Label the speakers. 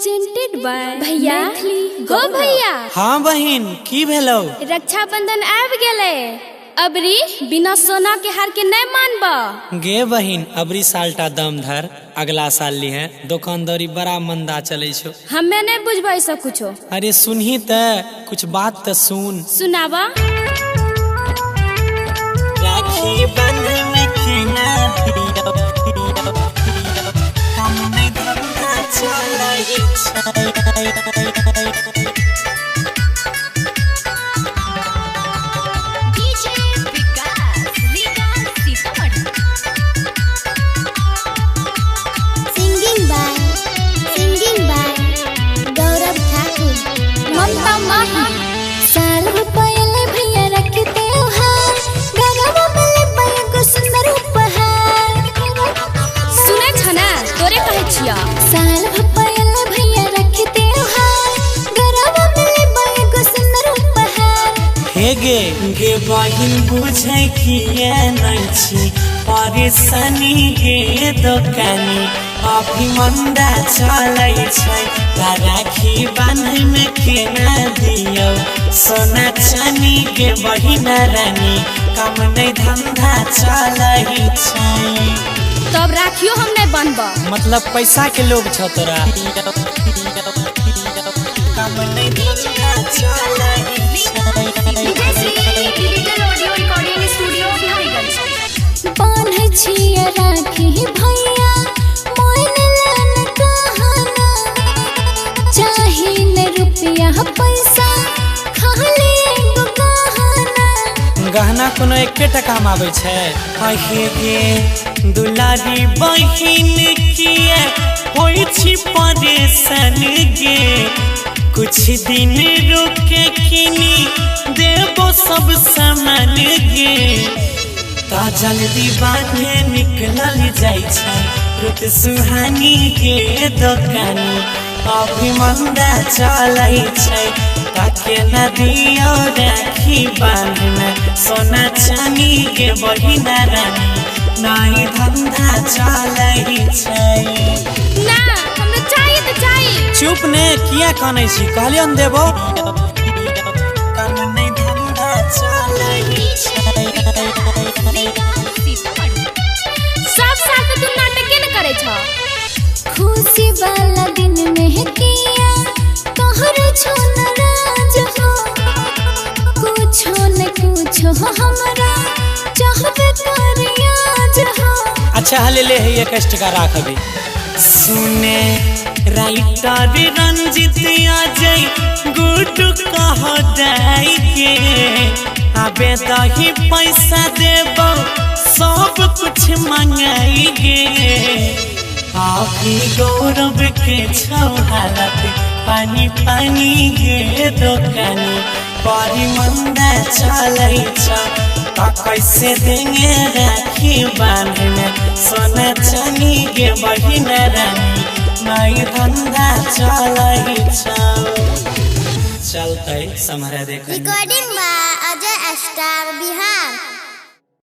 Speaker 1: Presented by भैया। हो भैया।
Speaker 2: हाँ बहिन, की भेलो?
Speaker 1: रक्षाबंधन आबि गेलै, अबरी बिना सोना के हार के नहीं मानब।
Speaker 2: गे बहिन, अबरी सालटा दम धर, अगला साल लिहे। दुकानदारी बड़ा मंदा चले छो।
Speaker 1: हमें नहीं बुझबै सब कुछो।
Speaker 2: अरे सुनही त कुछ बात त सुन।
Speaker 1: सुनावा।
Speaker 2: राखी बंधन में केना हम नहीं धंधा चलै छै।
Speaker 3: Singing by Gaurav Thakur,
Speaker 1: Mamta Mahi.
Speaker 3: साल पहले भैया रख त्योहार, गरबा में लेबै एगो सुंदर उपहार।
Speaker 1: सुनै छ ना, तोरे कहै छिया।
Speaker 3: साल पहले भैया रख त्योहार, गरबा में लेबै एगो सुंदर उपहार।
Speaker 2: हे गे गे बहिन, बुझै किया नहीं छी परेशानी गे दोकानी अभी मंदा चलै छै। राखी बान्है में केना दियौ सोना चानी गे बहिना रानी, कम नहीं धंधा चलै छै।
Speaker 1: तब राखियो हम नहीं बनब।
Speaker 2: मतलब पैसा के लोभ छौ तोरा। कम नहीं धंधा चलै छै।
Speaker 3: बान्है छियै राखी भैया मोन लन कहाना, चाही न रुपया पैसा खाली एगो गहना।
Speaker 2: गहना कोनो एके टका में आबै छै। हे गे दुलारी बहिन, किया होइ छी परेशान गे? कुछ दिन रुके किनी देबो सब सामान गे। ता जल्दी बान्हे निकलल जाइ छै रुत सुहानी गे दोकानी अभी मंदा चलै छै। ताके न दियौ राखी बान्हमे सोना चानी गे बहिना रानी, नहीं धंधा चलै छै।
Speaker 1: ना, हमरा चाहिए त चाहिए।
Speaker 2: चुप ने, किया कानै छी? कहलियौ न देबो। कम नहीं धंधा चलै छै।
Speaker 1: सब साल त तू नाटके न करै छ।
Speaker 3: खुशी वाला दिन में किया तोहर छो नाराज हो, कुछो न कुछो हमरा चाहबे कर आज हो।
Speaker 2: अच्छा हले ले है 21 टका राख अभी। सुने राइटर रंजित अजय गुड्डू कह जाय के, आबे दही पैसा देबो सब कुछ मंगाई गे। अभी गौरव के छौ हालत पानी पानी गे दोकानी बड़ी मंदा चलै छ। त कैसे देंगे राखी बान्हमे सोना चानी गे बहिना रानी, नहीं धंधा चलै छ। चलतै सम्हरा देख।
Speaker 3: Recording by Ajay star Bihar.